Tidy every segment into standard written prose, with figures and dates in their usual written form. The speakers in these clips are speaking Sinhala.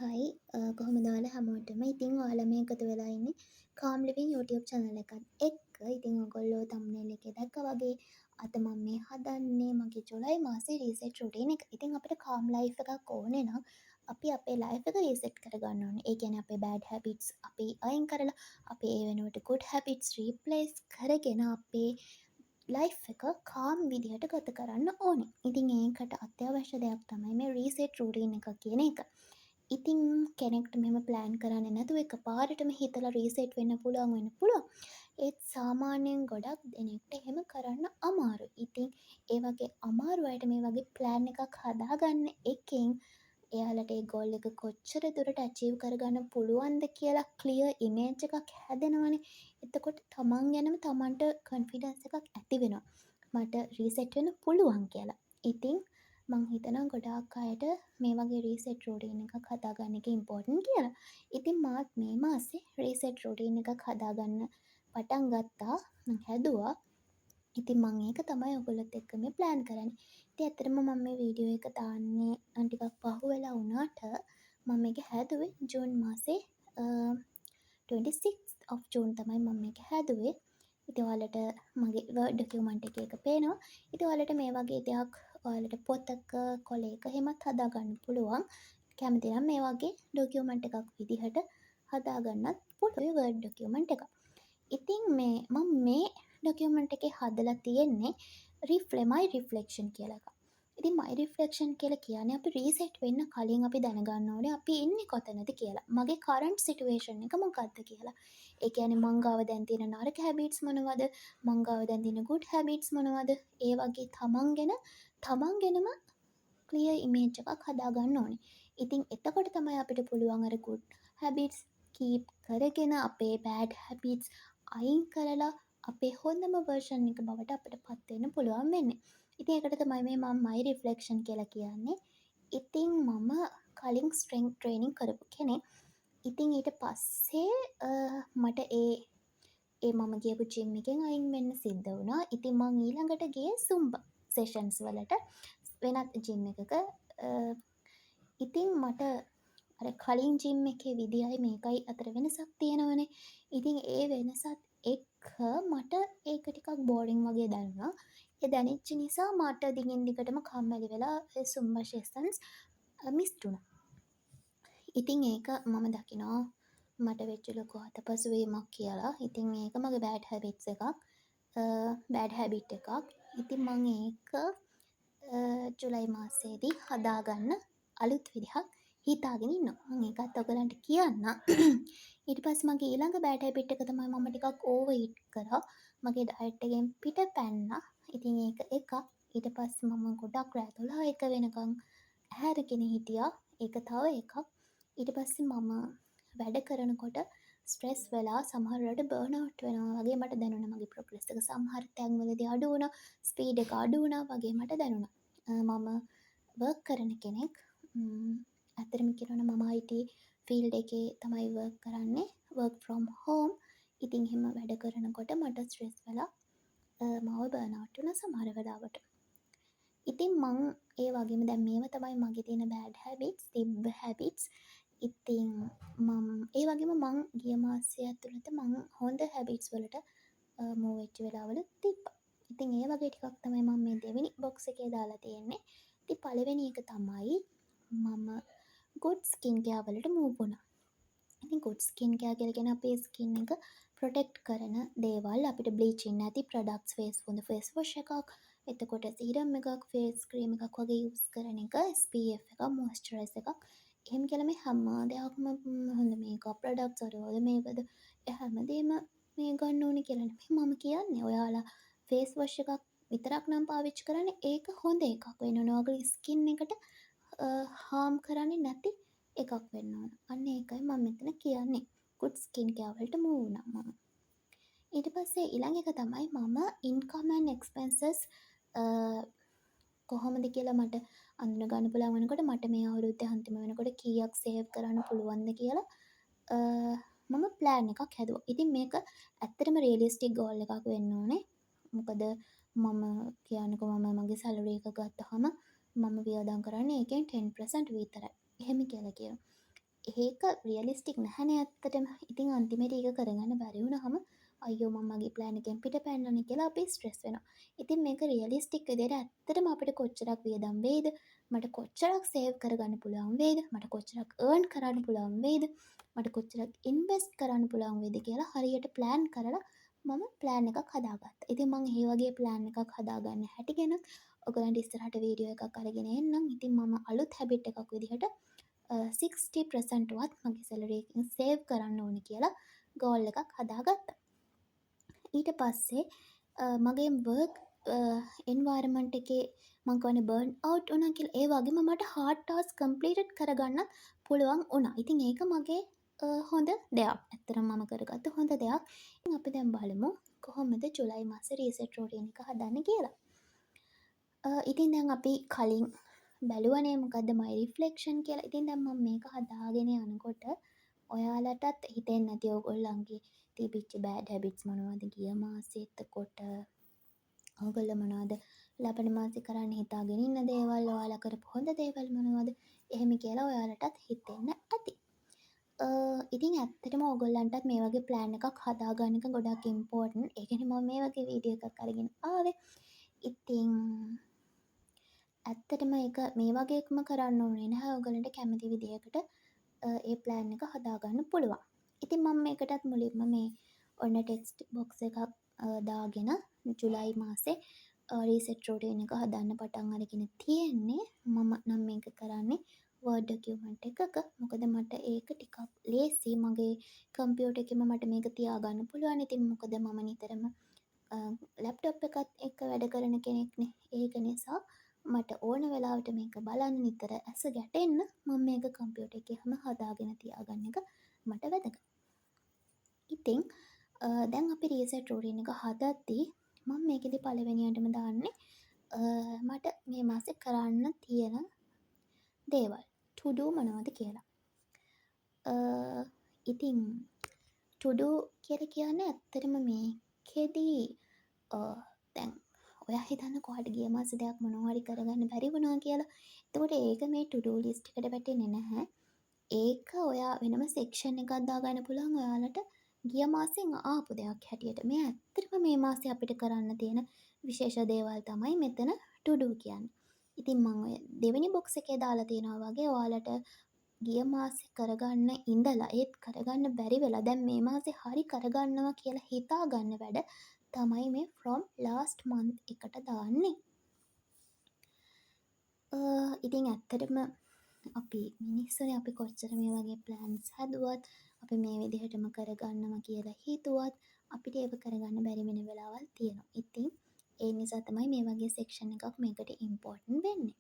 හයි, කොහොමද ඔයාලා හැමෝටම? ඉතින් ඔයාලා මේ එකතු වෙලා ඉන්නේ Calm Living YouTube channel එකත් එක්ක. ඉතින් ඔයගොල්ලෝ thumbnail එකේ දැක්කා වගේ අද මම මේ හදන්නේ මගේ ජුලයි මාසේ රීසෙට් රුටීන් එක. ඉතින් අපිට calm life එකක් ඕනේ නම් අපි අපේ ලයිෆ් එක රීසෙට් කරගන්න ඕනේ. ඒ කියන්නේ අපේ බෑඩ් හැබිට්ස් අපි අයින් කරලා අපි ඒ වෙනුවට ගුඩ් හැබිට්ස් රීප්ලේස් කරගෙන අපේ ලයිෆ් එක කාම් විදිහට ගත කරන්න ඕනේ. ඉතින් ඒකට අත්‍යවශ්‍ය දෙයක් තමයි මේ රීසෙට් රුටීන් එක කියන එක. ඉතින් කෙනෙක්ට මෙහෙම ප්ලෑන් කරන්නේ නැතුව එක පාරටම හිතලා රීසෙට් වෙන්න පුළුවන් වෙන්න පුළුවන්. ඒත් සාමාන්‍යයෙන් ගොඩක් දෙනෙක්ට එහෙම කරන්න අමාරුයි. ඉතින් ඒ වගේ අමාරු අයට මේ වගේ ප්ලෑන් එකක් හදාගන්න එකෙන් එයාලට ඒ ගෝල් එක කොච්චර දුරට ඇචීව් කරගන්න පුළුවන්ද කියලා ක්ලියර් ඉමේජ් එකක් හැදෙනවනේ. එතකොට තමන් ගැනම තමන්ට කොන්ෆිඩන්ස් එකක් ඇති වෙනවා, මට රීසෙට් වෙන්න පුළුවන් කියලා. ඉතින් මං හිතනවා ගොඩාක් අයට මේ වගේ රීසෙට් රුටීන් එකක් හදාගන්න එක ඉම්පෝටන්ට් කියලා. ඉතින් මාත් මේ මාසේ රීසෙට් රුටීන් එකක් හදාගන්න පටන් ගත්තා. මං හැදුවා. ඉතින් මං ඒක තමයි ඔයගොල්ලොත් එක්ක මේ ප්ලෑන් කරන්නේ. ඉතින් ඇත්තටම මම මේ වීඩියෝ එක දාන්නේ ටිකක් පහුවෙලා වුණාට මම මේක හැදුවේ ජූන් මාසේ, 26th of June තමයි මම මේක හැදුවේ. ඉතින් ඔයාලට මගේ Word document එකේ ඒක පේනවා. ඉතින් ඔයාලට මේ වගේ දෙයක් ඔයාලට පොතක කොලයක එහෙමත් හදාගන්න පුළුවන්. කැමති නම් මේ වගේ ඩොකියුමන්ට් එකක් විදිහට හදාගන්නත් පුළුවන් Word document එකක්. ඉතින් මේ මම මේ ඩොකියුමන්ට් එකේ හදලා තියෙන්නේ මයි රිෆ්ලෙක්ෂන් කියලා එකක්. ඉතින් මයි රිෆ්ලෙක්ෂන් කියලා කියන්නේ අපි රීසෙට් වෙන්න කලින් අපි දැනගන්න ඕනේ අපි ඉන්නේ කොතනද කියලා. මගේ කරන්ට් සිටුේෂන් එක මොකක්ද කියලා. ඒ කියන්නේ මං ගාව දැන් තියෙන නරක හැබිට්ස් මොනවද? මං ගාව දැන් තියෙන ගුඩ් හැබිට්ස් මොනවද? ඒ වගේ තමන් ගැන තමන් ගැනම ක්ලියර් ඉමේජ් එකක් හදාගන්න ඕනේ. ඉතින් එතකොට තමයි අපිට පුළුවන් අර ගුඩ් හැබිට්ස් කීප් කරගෙන අපේ බෑඩ් හැබිට්ස් අයින් කරලා අපේ හොඳම වර්ෂන් එක බවට අපිට පත් වෙන්න පුළුවන් වෙන්නේ. ඉතින් ඒකට තමයි මේ මම මයි රිෆ්ලෙක්ෂන් කියලා කියන්නේ. ඉතින් මම කලින් ස්ට්‍රෙන්ග්ත් ට්‍රේනින් කරපු කෙනෙක්. ඉතින් ඊට පස්සේ මට ඒ ඒ මම ගියපු ජිම් එකෙන් අයින් වෙන්න සිද්ධ වුණා. ඉතින් මං ඊළඟට ගියේ සුම්බා සෙෂන්ස් වලට වෙනත් ජිම් එකක. ඉතින් මට අර කලින් ජිම් එකේ විදියයි මේකයි අතර වෙනසක් තියෙනවනේ. ඉතින් ඒ වෙනසත් එක්ක මට ඒක ටිකක් බෝරින් වගේ දැනුණා. ඒ දැනිච්ච නිසා මට දිගින් දිගටම කම්මැලි වෙලා ඒ සුම්බා සෙෂන්ස් මිස් වුණා. ඉතින් ඒක මම දකිනවා මට වෙච්ච ලොකු අතපසුවීමක් කියලා. ඉතින් ඒක මගේ බෑඩ් හැබිට්ස් එකක්. බෑඩ් හැබිට් එකක්. ඉතින් මං ඒක ජුලයි මාසයේදී හදාගන්න අලුත් විදිහක් හිතාගෙන ඉන්නවා. මං ඒකත් ඔයගලන්ට කියන්නම්. ඊට පස්සේ මගේ ඊළඟ බෑඩ් හැබිට් එක තමයි මම ටිකක් ඕවර් ඊට් කරා. මගේ ඩයට් එකෙන් පිට පැන්නා. ඉතින් ඒක එකක්. ඊට පස්සේ මම ගොඩක් රෑ 12 1 වෙනකන් ඇහැරගෙන හිටියා. ඒක තව එකක්. ඊට පස්සේ මම වැඩ කරනකොට ස්ට්‍රෙස් වෙලා සමහර වෙලාවට බර්න් අවුට් වෙනවා වගේ මට දැනුණා. මගේ ප්‍රොග්‍රස් එක සමහර තැන්වලදී අඩු වුණා. ස්පීඩ් එක අඩු වුණා වගේ මට දැනුණා. මම වර්ක් කරන කෙනෙක්. ඇත්තටම කියනවා නම් මම IT field එකේ තමයි වර්ක් කරන්නේ. Work from home. ඉතින් එහෙම වැඩ කරනකොට මට ස්ට්‍රෙස් වෙලා මාව බර්න් අවුට් වුණා සමහර වෙලාවට. ඉතින් මං ඒ වගේම දැන් මේවා තමයි මගේ තියෙන බෑඩ් හැබිට්ස්, තිබ්බ හැබිට්ස්. ඉතින් මං ඒ වගේම මං ගිය මාසය ඇතුළත මං හොඳ හැබිට්ස් වලට මූව් වෙච්ච වෙලාවලුත් තිබ්බා. ඉතින් ඒ වගේ ටිකක් තමයි මං මේ දෙවෙනි බොක්ස් එකේ දාලා තියෙන්නේ. ඉතින් පළවෙනි එක තමයි මම ගුඩ් ස්කින් කෙයා වලට මූව් වුණා. ඉතින් ගුඩ් ස්කින් කෙයා කියලා කියන්නේ අපේ ස්කින් එක ප්‍රොටෙක්ට් කරන දේවල්, අපිට බ්ලීචින් නැති ප්‍රොඩක්ට්ස්, ෆේස් හොඳ ෆේස් වොෂ් එකක්, එතකොට සීරම් එකක්, ෆේස් ක්‍රීම් එකක් වගේ යූස් කරන එක, SPF එකක්, මොයිස්චරයිසර් එකක්. එහෙම කියලා මේ හැම දෙයක්ම හොඳ මේකප් ප්‍රොඩක්ට්ස් අරවද මේවද ඒ හැමදේම මේ ගන්න ඕනේ කියලා නෙමෙයි මම කියන්නේ. ඔයාලා ෆේස් වොෂ් එකක් විතරක් නම් පාවිච්චි කරන්නේ, ඒක හොඳ එකක් වෙන්න ඕන. ඔයාගේ ස්කින් එකට හාම් කරන්නේ නැති එකක් වෙන්න ඕන. අන්න ඒකයි මම මෙතන කියන්නේ. ගුඩ් ස්කින් කෙයා වලට මූව් වුණා මම. ඊට පස්සේ ඊළඟ එක තමයි මම ඉන්කම් ඇන්ඩ් එක්ස්පෙන්සස් කොහොමද කියලා මට අඳුන ගන්න පුළුවන් වෙනකොට, මට මේ අවුරුද්දේ අන්තිම වෙනකොට කීයක් සේව් කරන්න පුළුවන්ද කියලා මම ප්ලෑන් එකක් හැදුවා. ඉතින් මේක ඇත්තටම රියලිස්ටික් ගෝල් එකක් වෙන්න ඕනේ. මොකද මම කියන්නකෝ මම මගේ සැලරි එක ගත්තහම මම වියදම් කරන්නේ ඒකෙන් 10% විතරයි. එහෙම කියලා කියනවා. ඒක රියලිස්ටික් නැහැනේ ඇත්තටම. ඉතින් අන්තිමේට ඒක කරගන්න බැරි වුණාම අයියෝ, මම මගේ ප්ලෑන් එකෙන් පිට පැන්නනේ කියලා අපි ස්ට්‍රෙස් වෙනවා. ඉතින් මේක රියලිස්ටික් විදියට ඇත්තටම අපිට කොච්චරක් වියදම් වෙයිද? මට කොච්චරක් සේව් කරගන්න පුළුවන් වෙයිද? මට කොච්චරක් අර්න් කරන්න පුළුවන් වෙයිද? මට කොච්චරක් ඉන්වෙස්ට් කරන්න පුළුවන් වෙයිද කියලා හරියට ප්ලෑන් කරලා මම ප්ලෑන් එකක් හදාගත්තා. ඉතින් මං ඒ වගේ ප්ලෑන් එකක් හදාගන්න හැටි ගැන ඔයගලන්ට ඉස්සරහට වීඩියෝ එකක් අරගෙන එන්නම්. ඉතින් මම අලුත් හැබිට් එකක් විදිහට 60% වත් මගේ සැලරි එකෙන් සේව් කරන්න ඕන කියලා ගෝල් එකක් හදාගත්තා. ඊට පස්සේ මගේ වර්ක් එන්වයරන්මන්ට් එකේ මං කියන්නේ බර්න් අවුට් වුණා කියලා. ඒ වගේම මට හાર્ඩ් ටාස්ක් කම්ප්ලීටඩ් කරගන්නත් පුළුවන් වුණා. ඉතින් ඒක මගේ හොඳ දෙයක්. ඇත්තටම මම කරගත්ත හොඳ දෙයක්. ඉතින් අපි දැන් බලමු කොහොමද ජුලයි මාසේ රීසෙට් රූටීන් එක හදන්නේ කියලා. ඉතින් දැන් අපි කලින් බැලුවනේ මොකද්ද මයි රිෆ්ලෙක්ෂන් කියලා. ඉතින් දැන් මම මේක හදාගෙන යනකොට ඔයාලටත් හිතෙන්නේ නැති ඔයගොල්ලන්ගේ තිබිච්ච බෑඩ් හැබිට්ස් මොනවද ගිය මාසේ? එතකොට ඔයගොල්ලෝ මොනවද ලබන මාසේ කරන්න හිතාගෙන ඉන්න දේවල්, ඔයාලා කරපු හොඳ දේවල් මොනවද එහෙම කියලා ඔයාලටත් හිතෙන්න ඇති. ඉතින් ඇත්තටම ඕගොල්ලන්ටත් මේ වගේ ප්ලෑන් එකක් හදාගන්න එක ගොඩක් ඉම්පෝටන්ට්. ඒකනේ මම මේ වගේ වීඩියෝ එකක් අරගෙන ආවේ. ඉතින් ඇත්තටම ඒක මේ වගේම කරන්න ඕනේ නැහැ. ඔයගොල්ලන්ට කැමති විදිහකට ඒ ප්ලෑන් එක හදාගන්න පුළුවන්. ඉතින් මම මේකටත් මුලින්ම මේ ඔන්න ටෙක්ස්ට් බොක්ස් එකක් දාගෙන ජුලයි මාසේ රීසෙට් රූටීන් එක හදන්න පටන් අරගෙන තියෙන්නේ. මම නම් මේක කරන්නේ වර්ඩ් ඩොකියුමන්ට් එකක. මොකද මට ඒක ටිකක් ලේසි. මගේ කම්පියුටර් එකේම මට මේක තියාගන්න පුළුවන්. ඉතින් මොකද මම නිතරම ලැප්ටොප් එකත් එක්ක වැඩ කරන කෙනෙක්නේ. ඒක නිසා මට ඕන වෙලාවට මේක බලන්න, නිතර ඇස ගැටෙන්න මම මේක කම්පියුටර් එකේම හදාගෙන තියාගන්න එක මට වැදගත්. ඉතින් දැන් අපි රීසෙට් රූටීන් එක හදද්දී මම මේකෙදි පළවෙනියටම දාන්නේ මට මේ මාසේ කරන්න තියෙන දේවල්, ටු ඩු මොනවද කියලා. ඉතින් ටු ඩු කියලා කියන්නේ ඇත්තටම මේකෙදි දැන් ඔයා හිතන්නකෝ ඔයාට ගිය මාසේ දෙයක් මොනවා හරි කරගන්න බැරි වුණා කියලා. එතකොට ඒක මේ ටු ඩු ලිස්ට් එකට වැටෙන්නේ නැහැ. ඒක ඔයා වෙනම සෙක්ෂන් එකක් දාගන්න පුළුවන් ඔයාලට ගිය මාසෙන් ආපු දෙයක් හැටියට. මේ ඇත්තටම මේ මාසේ අපිට කරන්න තියෙන විශේෂ දේවල් තමයි මෙතන ටු ඩු කියන්නේ. ඉතින් මං ඔය දෙවෙනි බොක්ස් එකේ දාලා තියෙනවා වගේ ඔයාලට ගිය මාසේ කරගන්න ඉඳලා ඒත් කරගන්න බැරි වෙලා දැන් මේ මාසේ හරි කරගන්නවා කියලා හිතා ගන්න වැඩ තමයි මේ from last month එකට දාන්නේ. ඉතින් ඇත්තටම අපි මිනිස්සුනේ. අපි කොච්චර මේ වගේ ප්ලෑන්ස් හැදුවත්, අපි මේ විදිහටම කරගන්නවා කියලා හිතුවත්, අපිට ඒව කරගන්න බැරි වෙන වෙලාවල් තියෙනවා. ඉතින් ඒ නිසා තමයි මේ වගේ සෙක්ෂන් එකක් මේකට ඉම්පෝටන්ට් වෙන්නේ.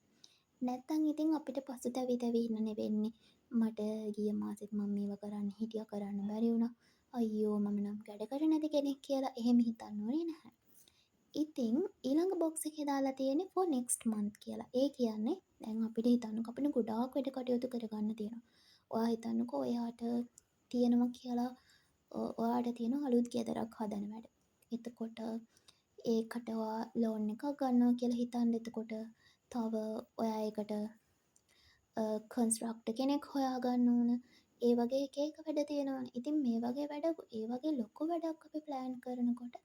නැත්තම් ඉතින් අපිට පසු තැවි තැවි ඉන්නනේ වෙන්නේ. මට ගිය මාසෙත් මම මේවා කරන්න හිටියා, කරන්න බැරි වුණා. අයියෝ, මම නම් වැඩ කරන්නේ නැති කෙනෙක් කියලා එහෙම හිතන්න ඕනේ නැහැ. ඉතින් ඊළඟ බොක්ස් එකේ දාලා තියෙන්නේ for next month කියලා. ඒ කියන්නේ දැන් අපිට හිතන්නකෝ අපිට ගොඩාක් වැඩ කටයුතු කරගන්න තියෙනවා. ඔයා හිතන්නකෝ ඔයාට තියෙනවා කියලා, ඔයාට තියෙනවා අලුත් ගෙදරක් හදන වැඩ. එතකොට ඒකට ඔයා ලෝන් එකක් ගන්නවා කියලා හිතන්න. එතකොට තව ඔයා ඒකට කන්ස්ට්‍රක්ටර් කෙනෙක් හොයාගන්න ඕන. ඒ වගේ එක එක වැඩ තියෙනවනේ. ඉතින් මේ වගේ වැඩ, ඒ වගේ ලොකු වැඩක් අපි ප්ලෑන් කරනකොට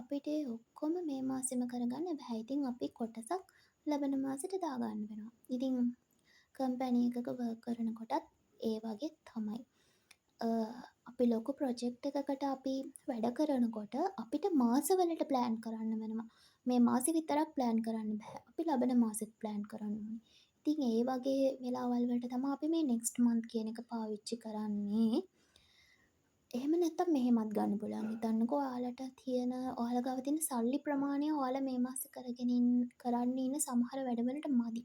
අපිට ඒ ඔක්කොම මේ මාසෙම කරගන්න බැහැ. ඉතින් අපි කොටසක් ලබන මාසෙට දාගන්න වෙනවා. ඉතින් කම්පැනි එකක වර්ක් කරනකොටත් ඒ වගේ තමයි. අපි ලොකු ප්‍රොජෙක්ට් එකකට අපි වැඩ කරනකොට අපිට මාසවලට ප්ලෑන් කරන්න වෙනවා. මේ මාසෙ විතරක් ප්ලෑන් කරන්න බැහැ. අපි ලබන මාසෙත් ප්ලෑන් කරන්න ඕනේ. ඉතින් ඒ වගේ වෙලාවල් වලට තමා අපි මේ නෙක්ස්ට් මන්ත් කියන එක පාවිච්චි කරන්නේ. එහෙම නැත්තම් මෙහෙමත් ගන්න පුළුවන්. හිතන්නකෝ ඔයාලට තියෙන ඔයාලා ගාව තියෙන සල්ලි ප්‍රමාණය ඔයාලා මේ මාසෙ කරගෙන කරන්න ඉන්න සමහර වැඩවලට මදි.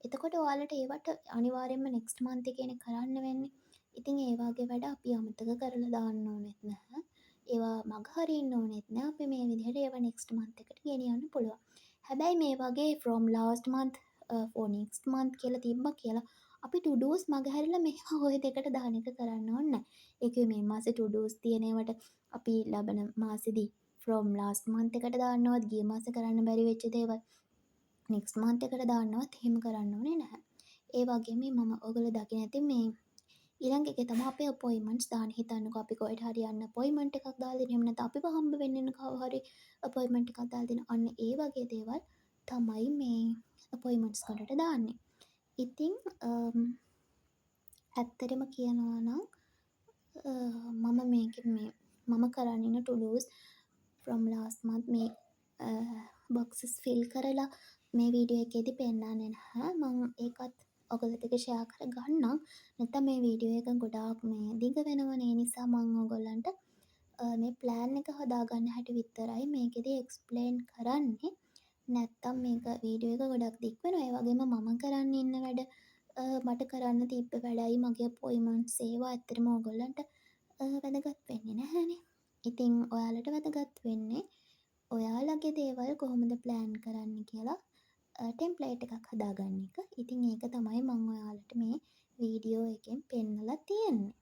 එතකොට ඔයාලට ඒවට අනිවාර්යෙන්ම නෙක්ස්ට් මන්ත් එකේනේ කරන්න වෙන්නේ. ඉතින් ඒ වගේ වැඩ අපි අමතක කරලා දාන්න ඕනෙත් නැහැ. ඒවා මග හරින්න ඕනෙත් නෑ. අපි මේ විදිහට ඒවා නෙක්ස්ට් මන්ත් එකට ගෙනියන්න පුළුවන්. හැබැයි මේ වගේ from last month, for next month කියලා තිබ්බා කියලා අපි to do's මග හැරිලා මෙහෙම ඔය දෙකට දාන එක කරන්න ඕනේ නෑ. ඒ කිව්වේ මේ මාසේ to do's තියෙන ඒවාට අපි ලබන මාසෙදි from last month එකට දාන්නවත්, ගිය මාසේ කරන්න බැරි වෙච්ච දේවල් next month එකට දාන්නවත් එහෙම කරන්න ඕනේ නැහැ. ඒ වගේම මම ඔයගොල්ලෝ දකින්න ඇති මේ ඊළඟ එකේ තමයි අපේ අපොයින්ට්මන්ට්ස් දාන්න. හිතන්නකෝ අපි කොහෙට හරි යන්න අපොයින්ට්මන්ට් එකක් දාලා දෙන. එහෙම නැත්නම් අපිව හම්බ වෙන්න ඉන්න කවුරු හරි අපොයින්ට්මන්ට් එකක් දාලා දෙන. අන්න ඒ වගේ දේවල් තමයි මේ අපොයින්ට්මන්ට්ස් වලට දාන්නේ. ඉතින් ඇත්තටම කියනවා නම් මම මේකේ මේ මම කරන් ඉන්න to dos from last month මේ බොක්සස් ෆිල් කරලා මේ වීඩියෝ එකේදී පෙන්නන්නේ නැහැ. මං ඒකත් ඔයගොල්ලොත් එක්ක ෂෙයා කරගන්නම්. නැත්තම් මේ වීඩියෝ එක ගොඩාක් මේ දිග වෙනවනේ. ඒ නිසා මං ඔයගොල්ලන්ට මේ ප්ලෑන් එක හදාගන්න හැටි විතරයි මේකෙදි එක්ස්ප්ලේන් කරන්නේ. නැත්තම් මේක වීඩියෝ එක ගොඩක් දික් වෙනවා. ඒ වගේම මම කරන්න ඉන්න වැඩ, මට කරන්න තිබ්බ වැඩයි මගේ අපොයින්ට්මන්ට්ස් ඒවා ඇත්තටම ඔයගොල්ලන්ට වැදගත් වෙන්නේ නැහැනේ. ඉතින් ඔයාලට වැදගත් වෙන්නේ ඔයාලගේ දේවල් කොහොමද ප්ලෑන් කරන්නේ කියලා ටෙම්ප්ලේට් එකක් හදාගන්න එක. ඉතින් ඒක තමයි මං ඔයාලට මේ වීඩියෝ එකෙන් පෙන්නලා තියෙන්නේ.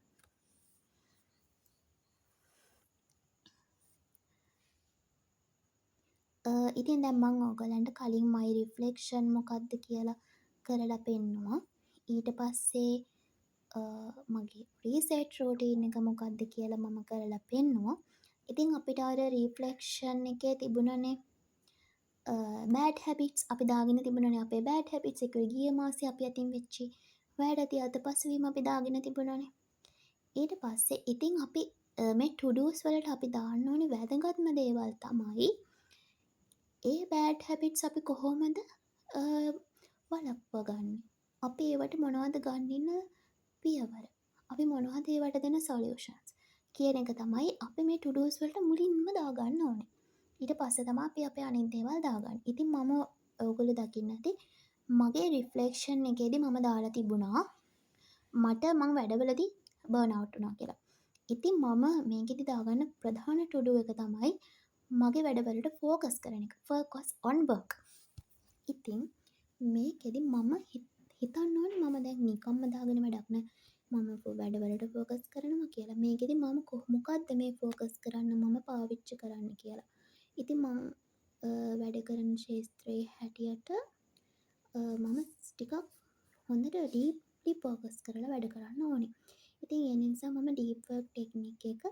ඉතින් දැන් මං ඕගොල්ලන්ට කලින් මයි රිෆ්ලෙක්ෂන් මොකක්ද කියලා කරලා පෙන්නුවා. ඊට පස්සේ මගේ රීසෙට් රූටීන් එක මොකක්ද කියලා මම කරලා පෙන්නුවා. ඉතින් අපිට අර රිෆ්ලෙක්ෂන් එකේ තිබුණනේ බෑඩ් හැබිට්ස්, අපි දාගෙන තිබුණනේ අපේ බෑඩ් හැබිට්ස්. ඒක ගිය මාසේ අපි අතින් වෙච්ච වැරදි අතපසුවීම අපි දාගෙන තිබුණනේ. ඊට පස්සේ ඉතින් අපි මේ ටු ඩූස් වලට අපි දාන්න ඕනේ වැදගත්ම දේවල් තමයි ඒ බෑඩ් හැබිට්ස් අපි කොහොමද වළක්වගන්නේ, අපි ඒවට මොනවද ගන්න ඉන්න පියවර, අපි මොනවද ඒවට දෙන සොලියුෂන්ස් කියන එක තමයි අපි මේ ටු ඩූස් වලට මුලින්ම දාගන්න ඕනේ. ඊට පස්සේ තමයි අපි අපේ අනිත් දේවල් දාගන්නේ. ඉතින් මම ඔයගොල්ලෝ දකින්න ඇති මගේ රිෆ්ලෙක්ෂන් එකේදී මම දාලා තිබුණා මට මං වැඩවලදී බර්න් අවුට් වුණා කියලා. ඉතින් මම මේකෙදි දාගන්න ප්‍රධාන ටු ඩූ එක තමයි මගේ වැඩවලට ෆෝකස් කරන එක. Focus on work. ඉතින් මේකෙදි මම හිතන්න ඕනේ මම දැන් නිකම්ම දාගෙන වැඩක් නෑ. මම වැඩවලට ෆෝකස් කරනවා කියලා. මේකෙදි මම මොකද්ද මේ ෆෝකස් කරන්න මම පාවිච්චි කරන්න කියලා. ඉතින් මං වැඩ කරන ක්ෂේත්‍රයේ හැටියට මම ටිකක් හොඳට ඩීප්ලි ෆෝකස් කරලා වැඩ කරන්න ඕනේ. ඉතින් ඒ නිසා මම ඩීප් වර්ක් ටෙක්නික් එක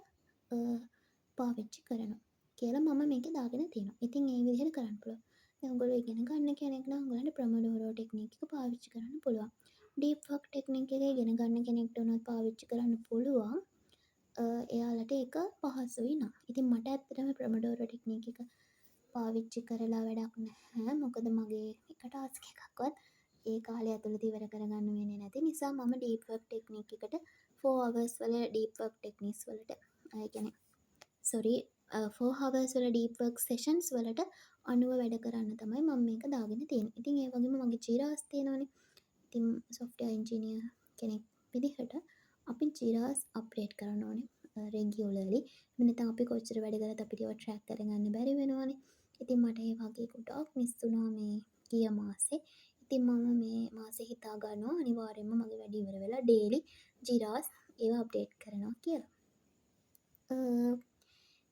පාවිච්චි කරනවා කියලා මම මේකේ දාගෙන තියෙනවා. ඉතින් ඒ විදිහට කරන්න පුළුවන්. දැන් ඔයගොල්ලෝ ඉගෙන ගන්න කෙනෙක් නම් ඔයගොල්ලන්ට ප්‍රොමොඩෝරෝ ටෙක්නික් එක පාවිච්චි කරන්න පුළුවන්. ඩීප් වර්ක් ටෙක්නික් එක ඉගෙන ගන්න කෙනෙක්ට උනත් පාවිච්චි කරන්න පුළුවන්. එයාලට ඒක පහසුයි නම්. ඉතින් මට ඇත්තටම ප්‍රොමොඩෝරෝ ටෙක්නික් එක පාවිච්චි කරලා වැඩක් නැහැ. මොකද මගේ එක ටාස්ක් එකක්වත් ඒ කාලය ඇතුළත ඉවර කරගන්න වෙන්නේ නැති නිසා මම ඩීප් වර්ක් ටෙක්නික් එකට 4 hours වල ඩීප් වර්ක් ටෙක්නික්ස් වලට, ඒ කියන්නේ සෝරි 4 hours වල ඩීප් වර්ක් සෙෂන්ස් වලට අනුව වැඩ කරන්න තමයි මම මේක දාගෙන තියෙන්නේ. ඉතින් ඒ වගේම මගේ ජිරාස් තියෙනවනේ. ඉතින් සොෆ්ට්වෙයාර් ඉන්ජිනියර් කෙනෙක් විදිහට අපි ජිරාස් අප්ඩේට් කරන්න ඕනේ රෙගියුලර්ලි. එහෙම නැත්නම් අපි කොච්චර වැඩ කරත් අපිට ඒවා ට්‍රැක් කරගන්න බැරි වෙනවනේ. ඉතින් මට ඒ වගේ ගොඩාක් මිස් වුණා මේ ගිය මාසේ. ඉතින් මම මේ මාසේ හිතා ගන්නවා අනිවාර්යයෙන්ම මගේ වැඩ ඉවර වෙලා ඩේලි ජිරාස් ඒවා අප්ඩේට් කරනවා කියලා.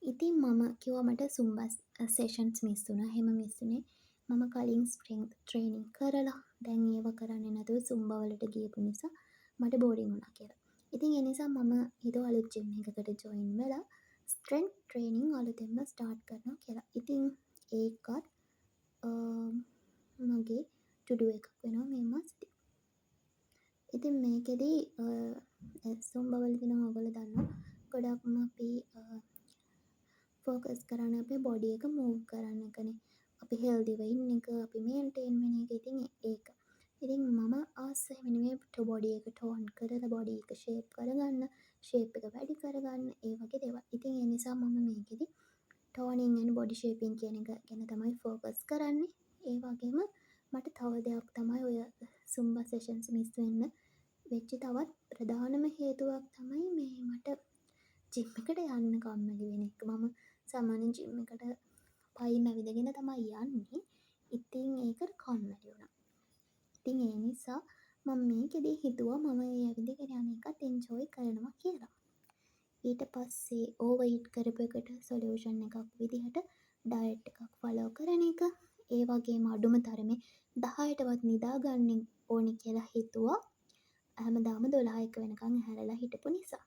ඉතින් මම කිව්වා මට සුම්බා සෙෂන්ස් මිස් වුණා. එහෙම මිස් වුණේ මම කලින් ස්ට්‍රෙන්ග්ත් ට්‍රේනින් කරලා දැන් ඒව කරන්නේ නැතුව සුම්බා වලට ගියපු නිසා මට බෝරින් වුණා කියලා. ඉතින් ඒ නිසා මම හිතුවා අලුත් ජිම් එකකට ජොයින් වෙලා ස්ට්‍රෙන්ග්ත් ට්‍රේනින් අලුතෙන්ම ස්ටාර්ට් කරනවා කියලා. ඉතින් ඒකත් මගේ ටු ඩූ එකක් වෙනවා මේ මාසෙදි. ඉතින් මේකෙදි සුම්බා වලදී නම් ඔයගොල්ලෝ දන්නවා ගොඩක්ම අපි ෆෝකස් කරන්නේ අපේ බොඩි එක මූව් කරන්න එකනේ. අපි හෙල්දිව ඉන්න එක, අපි මේන්ටේන් වෙන එක. ඉතින් ඒක. ඉතින් මම ආස එහෙම නෙමෙයි බොඩි එක ටෝන් කරලා බොඩි එක ෂේප් කරගන්න, ෂේප් එක වැඩි කරගන්න, ඒ වගේ දේවල්. ඉතින් ඒ නිසා මම මේකෙදි ටෝනින් ඇන්ඩ් බොඩි ෂේපින් කියන එක ගැන තමයි ෆෝකස් කරන්නේ. ඒ වගේම මට තව දෙයක් තමයි ඔය සුම්බා සෙෂන්ස් මිස් වෙන්න වෙච්ච තවත් ප්‍රධානම හේතුවක් තමයි මේ මට ජිම් එකට යන්න කම්මැලි වෙන එක. මම සාමාන්‍යයෙන් ජිම් එකට පයින් ඇවිදගෙන තමයි යන්නේ. ඉතින් ඒකට කම්මැලි වුණා. ඉතින් ඒ නිසා මම මේකෙදී හිතුවා මම ඒ ඇවිදගෙන යන එකත් එන්ජොයි කරනවා කියලා. ඊට පස්සේ ඕවර් ඊට් කරපු එකට සොලියුෂන් එකක් විදිහට ඩයට් එකක් ෆලෝ කරන එක. ඒ වගේම අඩුම තරමේ 10ටවත් නිදා ගන්න ඕනි කියලා හිතුවා. හැමදාම 12 1 වෙනකන් ඇහැරලා හිටපු නිසා.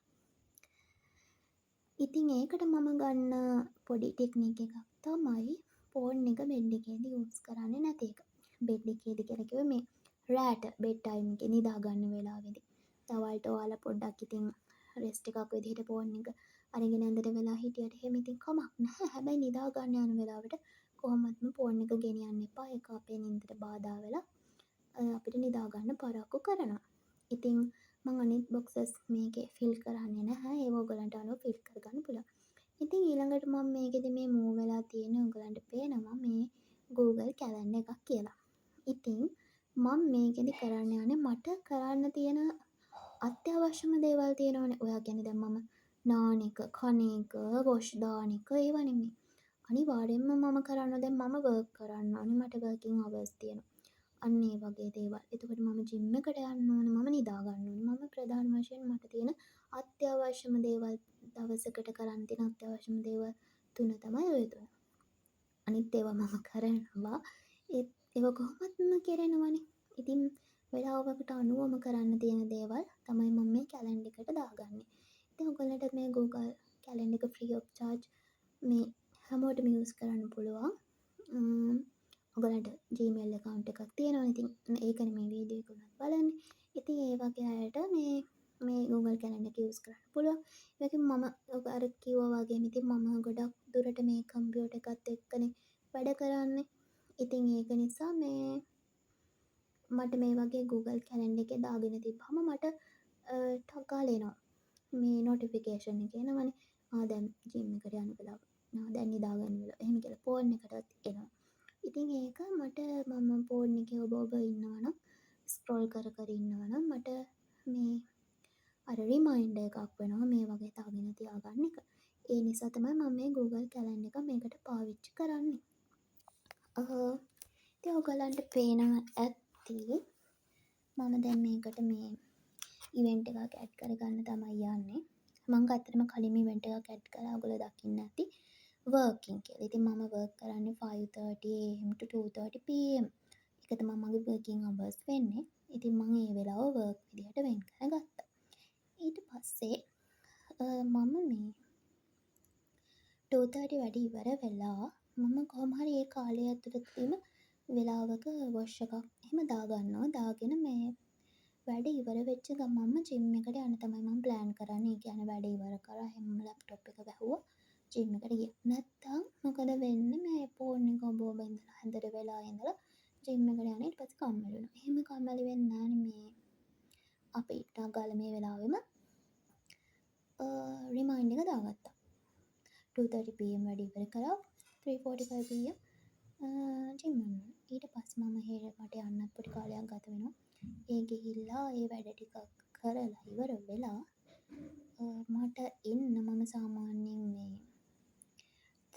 ඉතින් ඒකට මම ගන්න පොඩි ටෙක්නික් එකක් තමයි ෆෝන් එක බෙඩ් එකේදී යූස් කරන්නේ නැති එක. බෙඩ් එකේදී කියලා කිව්වේ මේ රෑට බෙඩ් ටයිම් එකේ නිදා ගන්න වෙලාවෙදි. දවල්ට ඔයාලා පොඩ්ඩක් ඉතින් රෙස්ට් එකක් විදිහට ෆෝන් එක අරගෙන ඇඳට වෙලා හිටියට එහෙම ඉතින් කමක් නැහැ. හැබැයි නිදා ගන්න යන වෙලාවට කොහොමත්ම ෆෝන් එක ගෙනියන්න එපා. ඒක අපේ නින්දට බාධා වෙලා අපිට නිදා ගන්න පරක්කු කරනවා. ඉතින් මං අනිත් බොක්සස් මේකේ ෆිල් කරන්නේ නැහැ. ඒවා ඔයගලන්ට අනුව ෆිල් කරගන්න පුළුවන්. ඉතින් ඊළඟට මම මේකෙදි මේ මූව් වෙලා තියෙන ඔයගලන්ට පේනවා මේ Google Calendar එකක් කියලා. ඉතින් මං මේකෙදි කරන්න යන්නේ මට කරන්න තියෙන අත්‍යවශ්‍යම දේවල් තියෙනවනේ. ඔයා කියන්නේ දැන් මම නාන එක, කන එක, වොෂ් දාන එක ඒවා නෙමෙයි. අනිවාර්යෙන්ම මම කරන්න දැන් මම වර්ක් කරන්න ඕනේ. මට වර්කින් අවර්ස් තියෙනවා. අන්න ඒ වගේ දේවල්. එතකොට මම ජිම් එකට යන්න ඕන, මම නිදා ගන්න ඕන. මම ප්‍රධාන වශයෙන් මට තියෙන අත්‍යවශ්‍යම දේවල්, දවසකට කරන්න තියෙන අත්‍යවශ්‍යම දේවල් තුන තමයි ඔය තුන. අනිත් ඒවා මම කරනවා. ඒත් ඒවා කොහොමත්ම කෙරෙනවනේ. ඉතින් වෙලාවකට අනුවම කරන්න තියෙන දේවල් තමයි මම මේ කැලෙන්ඩර් එකට දාගන්නේ. ඉතින් ඔයගොල්ලන්ට මේ Google Calendar එක ෆ්‍රී ඔෆ් චාර්ජ් මේ හැමෝටම යූස් කරන්න පුළුවන්. ඔයගොල්ලන්ට Gmail account එකක් තියෙනවනේ. ඉතින් ඒකනේ මේ වීඩියෝ එක උනත් බලන්නේ. ඉතින් ඒ වගේ අයට මේ මේ Google Calendar එක යූස් කරන්න පුළුවන්. ඒ වගේම මම ඔක අර කිව්වා වගේම ඉතින් මම ගොඩක් දුරට මේ කම්පියුටර් එකත් එක්කනේ වැඩ කරන්නේ. ඉතින් ඒක නිසා මේ මට මේ වගේ Google Calendar එකේ දාගෙන තිබ්බහම මට ටක් ගාලා එනවා. මේ නොටිෆිකේෂන් එක එනවනේ. ආ, දැන් ජිම් එකට යන වෙලාව. ආ, දැන් නිදා ගන්න වෙලාව. එහෙම කියලා ෆෝන් එකටත් එනවා. ඉතින් ඒක මට මම ෆෝන් එකේ ඔබ ඔබ ඉන්නවා නම්, ස්ක්‍රෝල් කර කර ඉන්නවා නම් මට මේ අර රිමයින්ඩර් එකක් වෙනවා මේ වගේ දාගෙන තියාගන්න එක. ඒ නිසා තමයි මම මේ Google Calendar එක මේකට පාවිච්චි කරන්නේ. ඉතින් ඔයගලන්ට පේනවා ඇති මම දැන් මේකට මේ ඉවෙන්ට් එකක් ඇඩ් කරගන්න තමයි යන්නේ. මං ඇත්තටම කලින්ම ඉවෙන්ට් එකක් ඇඩ් කරා, ඔයගොල්ලෝ දකින්න ඇති වර්කින් කියලා. ඉතින් මම වර්ක් කරන්නේ 5:30 am to 2:30 pm. ඒක තමයි මගේ වර්කින් අවර්ස් වෙන්නේ. ඉතින් මං ඒ වෙලාව වර්ක් විදිහට වෙන් කරගත්තා. ඊට පස්සේ මම මේ 2:30 වැඩ ඉවර වෙලා මම කොහොම හරි ඒ කාලය ඇතුළතදීම වෙලාවක වොෂ් එකක් එහෙම දාගන්නවා. දාගෙන මේ වැඩ ඉවර වෙච්ච ගමන්ම ජිම් එකට යන්න තමයි මම ප්ලෑන් කරන්නේ. ඒ කියන්නේ වැඩ ඉවර කරා, එහෙමම ලැප්ටොප් එක වැහුවා, ජිම් එකට ගියා. නැත්තම් මොකද වෙන්නේ, මේ ෆෝන් එක ඔබ ඔබ ඉඳලා හැන්දට වෙලා ඉඳලා ජිම් එකට යනවා. ඊට පස්සේ කම්මැලි වෙනවා. එහෙම කම්මැලි වෙන්නේ නෑනේ. මේ අපි ටක් ගාලා මේ වෙලාවෙම රිමයින්ඩර් එක දාගත්තා. 2:30 pm වැඩ ඉවර කරා, 3:45 pm gym යන්න ඕන. ඊට පස්සේ මම එහෙට මට යන්නත් පොඩි කාලයක් ගත වෙනවා. ඒ ගිහිල්ලා ඒ වැඩ ටික කරලා ඉවර වෙලා මට එන්න මම සාමාන්‍යයෙන් මේ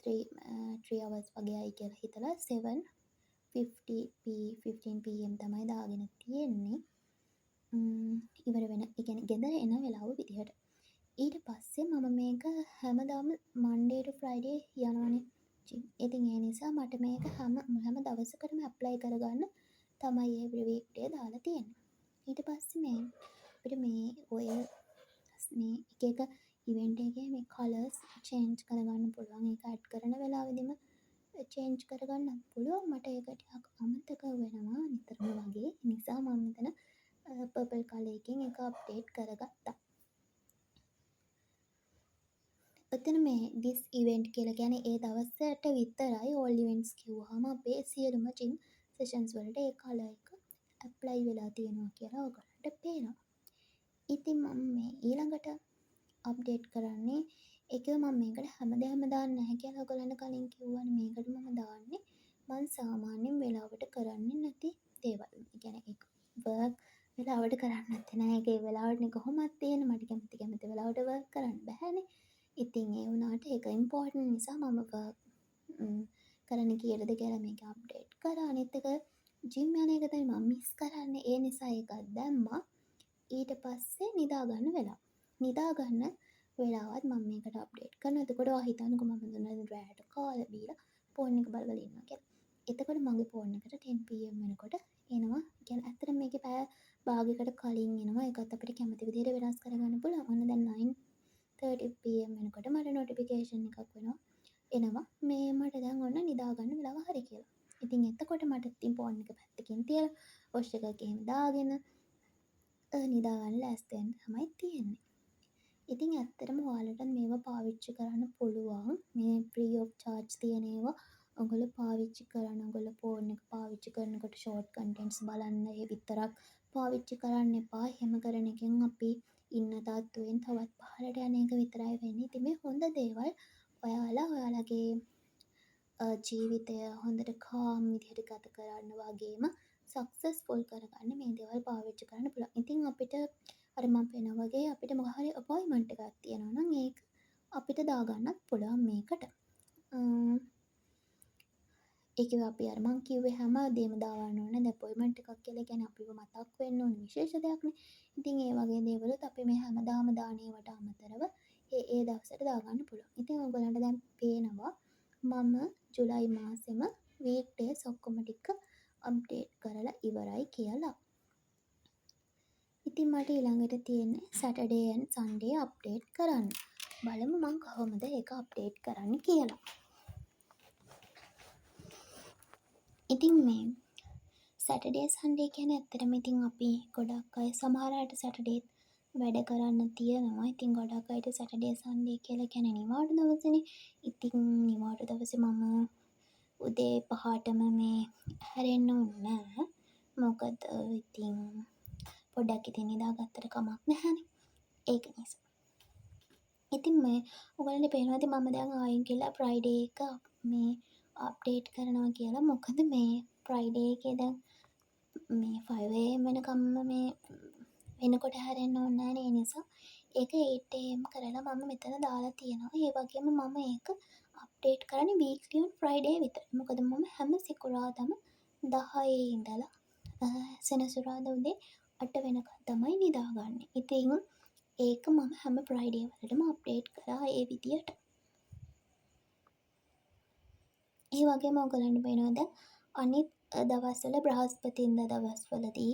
3 hours වගේ යයි කියලා හිතලා 7:50 15 pm තමයි දාගෙන තියෙන්නේ. ඉවර වෙන, ඒ කියන්නේ ගෙදර එන වෙලාව විදිහට. ඊට පස්සේ මම මේක හැමදාම මන්ඩේ ටු ෆ්‍රයිඩේ යනවනේ ජිම්. ඉතින් ඒ නිසා මට මේක හැම හැම දවසකටම ඇප්ලයි කරගන්න තමයි එව්රි වීක් ඩේ දාලා තියෙන්නේ. ඊට පස්සේ මේ අපිට මේ ඔය මේ එක එක ඉවෙන්ට් එකේ මේ කලර්ස් චේන්ජ් කරගන්න පුළුවන්. ඒක ඇඩ් කරන වෙලාවෙදිම චේන්ජ් කරගන්නත් පුළුවන්. මට ඒක ටිකක් අමතක වෙනවා නිතරම වගේ. ඒ නිසා මම මෙතන පර්පල් කලර් එකෙන් ඒක අප්ඩේට් කරගත්තා. ඔතන මේ this event කියලා කියන්නේ ඒ දවසට විතරයි. All events කිව්වහම අපේ සියලුම ජිම් සෙෂන්ස් වලට ඒ කලර් එක ඇප්ලයි වෙලා තියෙනවා කියලා ඔයගොල්ලන්ට පේනවා. ඉතින් මම මේ ඊළඟට අප්ඩේට් කරන්නේ ඒක මම මේකට හැමදේම දාන්නේ නැහැ කියලා ඔයගොල්ලන්ට කලින් කිව්වනේ. මේකට මම දාන්නේ මං සාමාන්‍යයෙන් වෙලාවට කරන්නේ නැති දේවල්. ඒ කියන්නේ ඒක වර්ක් වෙලාවට කරන්න නැත්තේ නෑ. ඒක ඒ වෙලාවටනේ කොහොමත් තියෙන්නේ. මට කැමති කැමති වෙලාවට වර්ක් කරන්න බැහැනේ. ඉතින් ඒ වුණාට ඒක ඉම්පෝටන්ට් නිසා මම වර්ක් කරන්නේ කීයටද කියලා මේක අප්ඩේට් කරා. අනිත් එක ජිම් යන එක තමයි මම මිස් කරන්නේ. ඒ නිසා ඒකත් දැම්මා. ඊට පස්සේ නිදා ගන්න වෙලාව. නිදා ගන්න වෙලාවත් මම මේකට අප්ඩේට් කරනවා. එතකොට ඔයා හිතන්නකෝ මම දැන් රැට කාලා බීලා ෆෝන් එක බල බල ඉන්නවා කියලා. එතකොට මගේ ෆෝන් එකට 10 PM වෙනකොට එනවා. ඒ කියන්නේ ඇත්තටම මේකේ පැය භාගයකට කලින් එනවා. ඒකත් අපිට කැමති විදිහට වෙනස් කරගන්න පුළුවන්. ඔන්න දැන් 9:30 PM වෙනකොට මට නොටිෆිකේෂන් එකක් වෙනවා. එනවා මේ මට දැන් ඔන්න නිදා ගන්න වෙලාව හරි කියලා. ඉතින් එතකොට මට ඉතින් ෆෝන් එක පැත්තකින් තියලා වොෂ් එකක් එහෙම දාගෙන නිදා ගන්න ලෑස්ති වෙන්න තමයි තියෙන්නේ. ඉතින් ඇත්තටම ඔයාලටත් මේවා පාවිච්චි කරන්න පුළුවන්. මේ ෆ්‍රී ඔෆ් චාර්ජ් තියෙන ඒවා ඔයගොල්ලෝ පාවිච්චි කරන්න. ඔයගොල්ලෝ ෆෝන් එක පාවිච්චි කරනකොට ෂෝට් කන්ටෙන්ට්ස් බලන්න ඒ විතරක් පාවිච්චි කරන්න එපා. එහෙම කරන එකෙන් අපි ඉන්න තත්ත්වයෙන් තවත් පහළට යන එක විතරයි වෙන්නේ. ඉතින් මේ හොඳ දේවල් ඔයාලා ඔයාලගේ ජීවිතය හොඳට කාම් විදිහට ගත කරන්න වගේම සක්සස්ෆුල් කරගන්න මේ දේවල් පාවිච්චි කරන්න පුළුවන්. ඉතින් අපිට අර මම පෙන්නුවා වගේ අපිට මොකක් හරි අපොයින්ට්මන්ට් එකක් තියෙනවා නම් ඒක අපිට දාගන්නත් පුළුවන් මේකට. ඒක අපි අර මං කිව්වේ හැම දේම දාගන්න ඕනේ නේද? අපොයින්ට්මන්ට් එකක් කියලා කියන්නේ අපිව මතක් වෙන්න ඕන විශේෂ දෙයක්නේ. ඉතින් ඒ වගේ දේවලුත් අපි මේ හැමදාම දාන ඒවට අමතරව ඒ ඒ දවසට දාගන්න පුළුවන්. ඉතින් ඔයගොල්ලන්ට දැන් පේනවා මම ජුලයි මාසෙම වීක් ඩේස් ඔක්කොම ටික අප්ඩේට් කරලා ඉවරයි කියලා. ඉතින් මට ඊළඟට තියෙන්නේ සැටර්ඩේ ඇන්ඩ් සන්ඩේ අප්ඩේට් කරන්න. බලමු මං කොහොමද ඒක අප්ඩේට් කරන්නේ කියලා. ඉතින් මේ සැටර්ඩේ සන්ඩේ කියන්නේ ඇත්තටම ඉතින් අපි ගොඩක් අය සමහර අයට සැටර්ඩේත් වැඩ කරන්න තියෙනවා. ඉතින් ගොඩක් අයට සැටර්ඩේ සන්ඩේ කියලා කියන්නේ නිවාඩු දවසනේ. ඉතින් නිවාඩු දවසේ මම උදේ 5ටම මේ හැරෙන්න ඕනේ නෑ. මොකද ඉතින් පොඩ්ඩක් ඉතින් නිදාගත්තට කමක් නැහැනේ. ඒක නිසා. ඉතින් මේ ඔයගොල්ලන්ට පේනවා ඇති මම දැන් ආයෙත් ගිහලා ෆ්‍රයිඩේ එක මේ අප්ඩේට් කරනවා කියලා. මොකද මේ ෆ්‍රයිඩේ එකේ දැන් මේ 5 AM වෙනකම්ම මේ වෙනකොට හැරෙන්න ඕනේ නෑනේ. ඒ නිසා ඒක 8 AM කරලා මම මෙතන දාලා තියෙනවා. ඒ වගේම මම ඒක අප්ඩේට් කරන්නේ වීක්ලි ඔන් ෆ්‍රයිඩේ විතරයි. මොකද මම හැම සිකුරාදම 10 ඉඳලා සෙනසුරාදා උදේ 8 වෙනකන් තමයි නිදාගන්නේ. ඉතින් ඒක මම හැම ෆ්‍රයිඩේ වලටම අප්ඩේට් කරා ඒ විදියට. ඒ වගේම ඔයගොල්ලන්ට පේනවා දැන් අනිත් දවස්වල බ්‍රහස්පතින්දා දවස්වලදී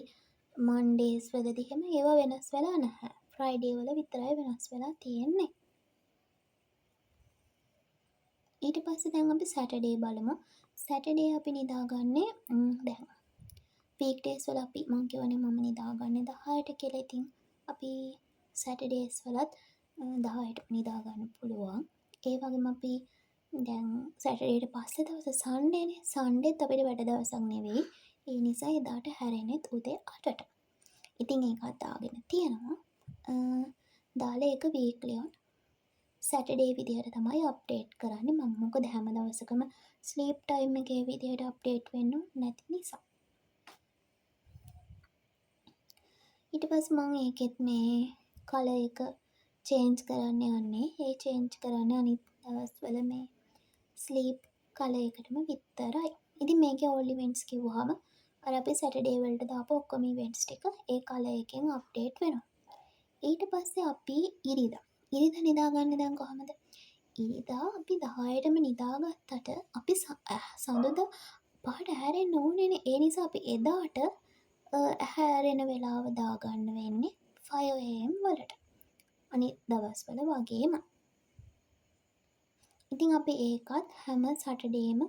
මන්ඩේස් වලදී එහෙම ඒවා වෙනස් වෙලා නැහැ. ෆ්‍රයිඩේ වල විතරයි වෙනස් වෙලා තියෙන්නේ. ඊට පස්සේ දැන් අපි සැටර්ඩේ බලමු. සැටර්ඩේ අපි නිදාගන්නේ දැන් වීක් ඩේස් වල අපි මං කියවනේ මම නිදාගන්නේ 10ට කියලා. ඉතින් අපි සැටර්ඩේස් වලත් 10ට නිදාගන්න පුළුවන්. ඒ වගේම අපි දැන් සැටර්ඩේට පස්සේ දවස සන්ඩේනේ. සන්ඩේත් අපිට වැඩ දවසක් නෙවෙයි. ඒ නිසා එදාට හැරෙන්නෙත් උදේ 8ට. ඉතින් ඒකත් දාගෙන තියෙනවා. දාලා ඒක වීක්ලි ඔන් සැටර්ඩේ විදිහට තමයි අප්ඩේට් කරන්නේ මම. මොකද හැම දවසකම ස්ලීප් ටයිම් එකේ විදිහට අප්ඩේට් වෙන්න නැති නිසා. ඊට පස්සේ මං ඒකෙත් මේ කලර් එක චේන්ජ් කරන්න යන්නේ. ඒ චේන්ජ් කරන්නේ අනිත් දවස්වල මේ ස්ලීප් කලර් එකටම විතරයි. ඉතින් මේකේ ඕල් ඉවෙන්ට්ස් කිව්වහම අර අපි සැටර්ඩේ වලට දාපු ඔක්කොම ඉවෙන්ට්ස් ටික ඒ කලර් එකෙන් අප්ඩේට් වෙනවා. ඊට පස්සේ අපි ඉරිදා. ඉරිදා නිදාගන්නේ දැන් කොහමද? ඉරිදා අපි 10ටම නිදාගත්තට අපි සඳුදා 5ට ඇහැරෙන්න ඕනේනේ. ඒ නිසා අපි එදාට ඇහැරෙන වෙලාව දාගන්න වෙන්නේ 5 AM වලට. අනිත් දවස්වල වගේම. ඉතින් අපි ඒකත් හැම සැටර්ඩේම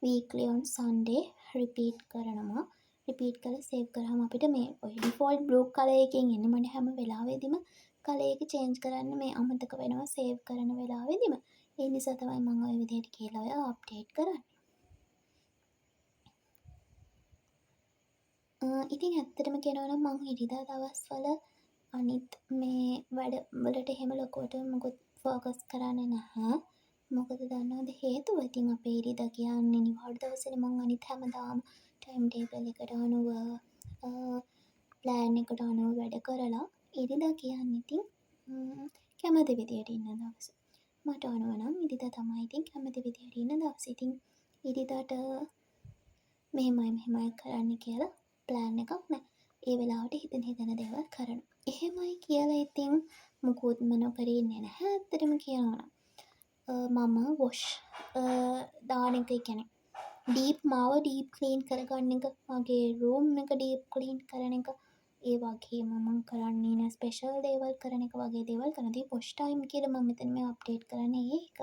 වීක්ලි ඔන් සන්ඩේ රිපීට් කරනවා. රිපීට් කරලා සේව් කරාම අපිට මේ ඔය ඩිෆෝල්ට් බ්ලූ කලර් එකෙන් එන්නේ. මට හැම වෙලාවෙදිම කලර් එක චේන්ජ් කරන්න මේ අමතක වෙනවා සේව් කරන වෙලාවෙදිම. ඒ නිසා තමයි මම ඔය විදිහට කියලා ඔය අප්ඩේට් කරන්නේ. ඉතින් ඇත්තටම කියනවා නම් මං ඉරිදා දවස්වල අනිත් මේ වැඩ වලට එහෙම ලොකුවට මොකුත් ෆෝකස් කරන්නේ නැහැ. මොකද දන්නවද හේතුව? ඉතින් අපේ ඉරිදා කියන්නේ නිවාඩු දවසනේ. මං අනිත් හැමදාම ටයිම් ටේබල් එකට අනුව ප්ලෑන් එකට අනුව වැඩ කරලා ඉරිදා කියන්නේ ඉතින් කැමති විදියට ඉන්න දවස. මට අනුව නම් ඉරිදා තමයි ඉතින් කැමති විදියට ඉන්න දවස. ඉතින් ඉරිදාට මෙහෙමයි මෙහෙමයි කරන්න කියලා ප්ලෑන් එකක් නෑ. ඒ වෙලාවට හිතෙන හිතෙන දේවල් කරනවා. එහෙමයි කියලා ඉතින් මුකුත්ම නොකර ඉන්නේ නැහැ ඇත්තටම කියනවා නම්. මම වොෂ් දාන එක, ඒ කියන්නේ ඩීප් මාව ඩීප් ක්ලීන් කරගන්න එක, මගේ රූම් එක ඩීප් ක්ලීන් කරන එක, ඒ වගේම මං කරන්නේ නෑ ස්පෙෂල් දේවල් කරන එක වගේ දේවල් කරනවා. ඉතින් වොෂ් ටයිම් කියලා මම මෙතන මේ අප්ඩේට් කරන්නේ ඒක.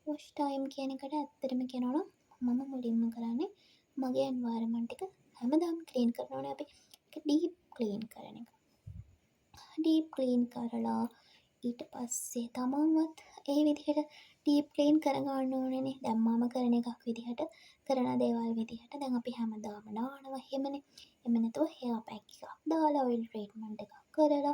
වොෂ් ටයිම් කියන එකට ඇත්තටම කියනවා නම් මම මුලින්ම කරන්නේ මගේ එන්වයරන්මන්ට් එක හැමදාම ක්ලීන් කරනවනේ අපි. ඒක ඩීප් ක්ලීන් කරන එක. ඩීප් ක්ලීන් කරලා ඊට පස්සේ තමන්වත් ඒ විදිහට ඩීප් ක්ලීන් කරගන්න ඕනේනේ. දැන් මම කරන එකක් විදිහට කරන දේවල් විදිහට දැන් අපි හැමදාම නානවා එහෙමනේ. එහෙම නැතුව හෙයා පැක් එකක් දාලා ඔයිල් ට්‍රීට්මන්ට් එකක් කරලා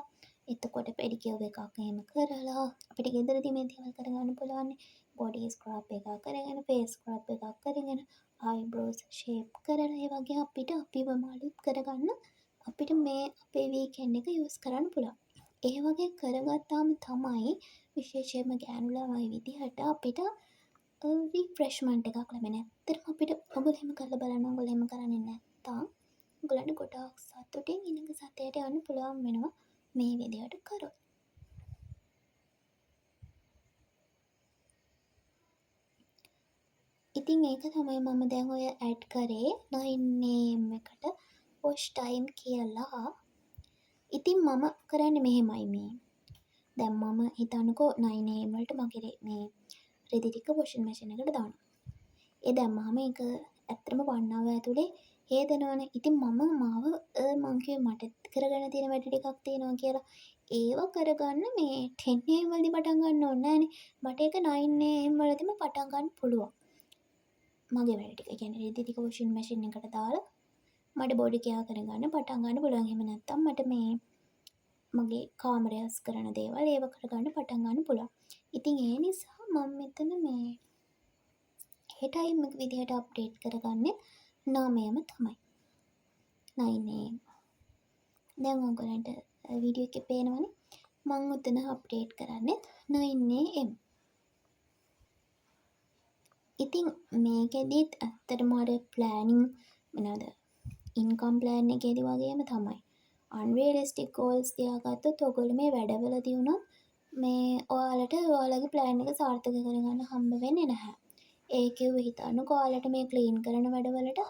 එතකොට පෙඩිකියර් එකක් එහෙම කරලා අපිට ගෙදරදී මේ දේවල් කරගන්න පුළුවන්නේ. බොඩි ස්ක්‍රබ් එකක් කරගෙන ෆේස් ස්ක්‍රබ් එකක් කරගෙන අයිබ්‍රෝස් ෂේප් කරලා ඒ වගේ අපිට අපිවම අලුත් කරගන්න අපිට මේ අපේ වීකෙන්ඩ් එක යූස් කරන්න පුළුවන්. ඒ වගේ කරගත්තාම තමයි විශේෂයෙන්ම ගෑනු ළමයි විදිහට අපිට රිෆ්‍රෙෂ්මන්ට් එකක් ලැබෙන්නේ. ඇත්තටම අපිට ඔයගොල්ලෝ එහෙම කරලා බලන්න, ඔයගොල්ලෝ එහෙම කරන්නේ නැත්තම් ඔයගොල්ලන්ට ගොඩාක් සතුටින් ඊළඟ සතියට යන්න පුළුවන් වෙනවා මේ විදිහට කරොත්. ඉතින් ඒක තමයි මම දැන් ඔය ඇඩ් කරේ 9 AM එකට වොෂ් ටයිම් කියලා. ඉතින් මම කරන්නේ මෙහෙමයි මේ. දැන් මම හිතන්නකෝ 9 AM වලට මගේ මේ රෙදි ටික වොෂින් මැෂින් එකට දානවා. ඒ දැම්මහම ඒක ඇත්තටම 1 hour ඇතුලේ හේදෙනවනේ. ඉතින් මම මාව මං කිව්වේ මට කරගන්න තියෙන වැඩ ටිකක් තියෙනවා කියලා. ඒව කරගන්න මේ 10 AM වලදී පටන් ගන්න ඕනේ නෑනේ. මට ඒක 9 AM වලදීම පටන් ගන්න පුළුවන්. මගේ වැඩ ටික. ඒ කියන්නේ රෙදි ටික වොෂින් මැෂින් එකට දාලා මට බොඩි කෙයා කරගන්න පටන් ගන්න පුළුවන්. එහෙම නැත්තම් මට මේ මගේ කාමරය අස් කරන දේවල් ඒව කරගන්න පටන් ගන්න පුළුවන්. ඉතින් ඒ නිසා මම මෙතන මේ ඒ ටයිම් එක විදිහට අප්ඩේට් කරගන්නේ 9ම තමයි. 9 AM. දැන් ඔයගොල්ලන්ට වීඩියෝ එකේ පේනවනේ මං උතන අප්ඩේට් කරන්නේ 9 AM. ඉතින් මේකෙදිත් ඇත්තටම අර ප්ලෑනින් මොනවද ඉන්කම් ප්ලෑන් එකේදී වගේම තමයි. අන්රියලිස්ටික් ගෝල්ස් තියාගත්තොත් ඔයගොල්ලෝ මේ වැඩවලදී වුණත් මේ ඔයාලට ඔයාලගේ ප්ලෑන් එක සාර්ථක කරගන්න හම්බ වෙන්නේ නැහැ. ඒ කිව්ව හිතන්නකෝ ඔයාලට මේ ක්ලීන් කරන වැඩවලට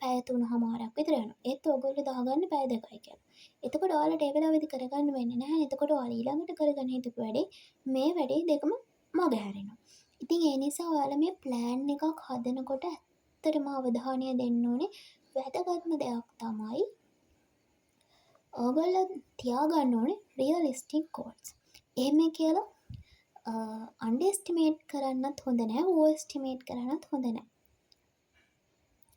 පැය 3.5ක් විතර යනවා. ඒත් ඔයගොල්ලෝ දාගන්න පැය 2යි කියලා. එතකොට ඔයාලට ඒ වෙලාවෙදි කරගන්න වෙන්නේ නැහැ. එතකොට ඔයාලා ඊළඟට කරගන්න හිතපු වැඩේ මේ වැඩේ දෙකම මග හැරෙනවා. ඉතින් ඒ නිසා ඔයාලා මේ ප්ලෑන් එකක් හදනකොට ඇත්තටම අවධානය දෙන්න ඕනේ. වැදගත්ම දෙයක් තමයි ඔයගොල්ලෝ තියාගන්න ඕනේ රියලිස්ටික් ගෝල්ස්. එහෙම කියලා අන්ඩර් එස්ටිමේට් කරන්නත් හොඳ නෑ, ඕවර් එස්ටිමේට් කරන්නත් හොඳ නෑ.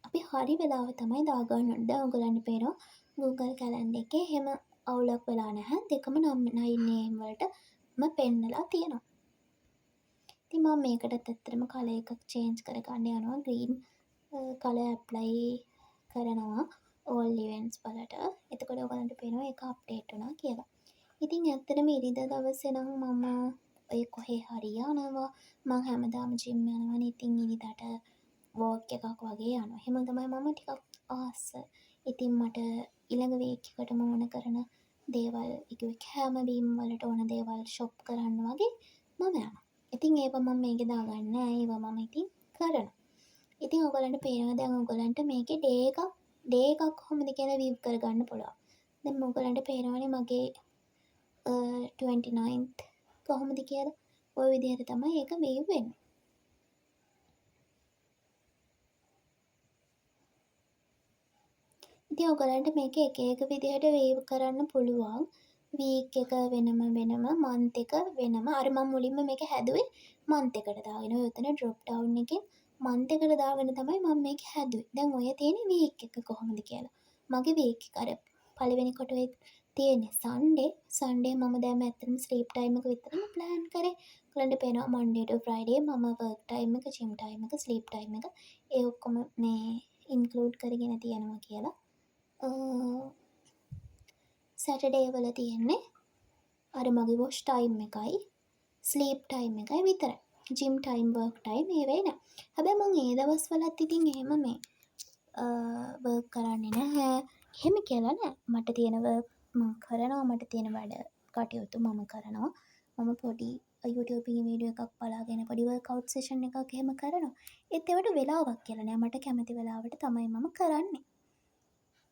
අපි හරි වෙලාව තමයි දාගන්න ඕනේ. දැන් ඔයගොල්ලන්ට පේනවා Google Calendar එකේ එහෙම අවුලක් වෙලා නැහැ. දෙකම 9 AM වලටම පෙන්නලා තියෙනවා. ඉතින් මම මේකටත් ඇත්තටම කලර් එකක් චේන්ජ් කරගන්න යනවා. ග්‍රීන් කලර් ඇප්ලයි කරනවා ඕල් ඉවෙන්ට්ස් වලට. එතකොට ඔයගොල්ලන්ට පේනවා ඒක අප්ඩේට් වුණා කියලා. ඉතින් ඇත්තටම ඉරිදා දවසේ නම් මම ඔය කොහේ හරි යනවා. මං හැමදාම ජිම් යනවනේ. ඉතින් ඉරිදාට වෝක් එකක් වගේ යනවා. එහෙම තමයි මම ටිකක් ආස. ඉතින් මට ඊළඟ වීක් එකටම ඕන කරන දේවල්, ඒ කිව්වේ කෑම බීම වලට ඕන දේවල් ෂොප් කරන්න වගේ මම යනවා. ඉතින් ඒවා මම මේකේ දාගන්නේ නෑ. ඒවා මම ඉතින් කරනවා. ඉතින් ඔයගොල්ලන්ට පේනවා දැන් ඔයගොල්ලන්ට මේකේ ඩේ එකක් කොහොමද කියලා විව් කරගන්න පුළුවන්. දැන් ඔයගොල්ලන්ට පේනවනේ මගේ 29th කොහොමද කියලා. ඔය විදිහට තමයි ඒක විව් වෙන්නේ. ඉතින් ඔයගොල්ලන්ට මේක එක එක විදිහට වීව් කරන්න පුළුවන්. වීක් එක වෙනම වෙනම, මන්ත් එක වෙනම. අර මම මුලින්ම මේක හැදුවේ මන්ත් එකට දාගෙන. ඔය උතන ඩ්‍රොප් ඩවුන් එකෙන් මන්ත් එකට දාගෙන තමයි මම මේක හැදුවේ. දැන් ඔය තියෙන වීක් එක කොහොමද කියලා. මගේ වීක් එක අර පළවෙනි කොටුවේ තියෙන්නේ සන්ඩේ. සන්ඩේ මම දැන් ඇත්තටම ස්ලීප් ටයිම් එක විතරම ප්ලෑන් කරේ. ඔයගොල්ලන්ට පේනවා මන්ඩේ ටු ෆ්‍රයිඩේ මම වර්ක් ටයිම් එක, ජිම් ටයිම් එක, ස්ලීප් ටයිම් එක ඒ ඔක්කොම මේ ඉන්ක්ලූඩ් කරගෙන තියෙනවා කියලා. සැටර්ඩේ වල තියෙන්නේ අර මගේ වොෂ් ටයිම් එකයි ස්ලීප් ටයිම් එකයි විතරයි. ජිම් ටයිම්, වර්ක් ටයිම් ඒවෙයි නෑ. හැබැයි මං ඒ දවස්වලත් ඉතින් එහෙම මේ වර්ක් කරන්නේ නැහැ. එහෙම කියලා නෑ. මට තියෙන වර්ක් මං කරනවා. මට තියෙන වැඩ කටයුතු මම කරනවා. මම පොඩි YouTube එකේ වීඩියෝ එකක් බලාගෙන පොඩි වර්ක්අවුට් සෙෂන් එකක් එහෙම කරනවා. ඒත් ඒවට වෙලාවක් කියලා නෑ. මට කැමති වෙලාවට තමයි මම කරන්නේ.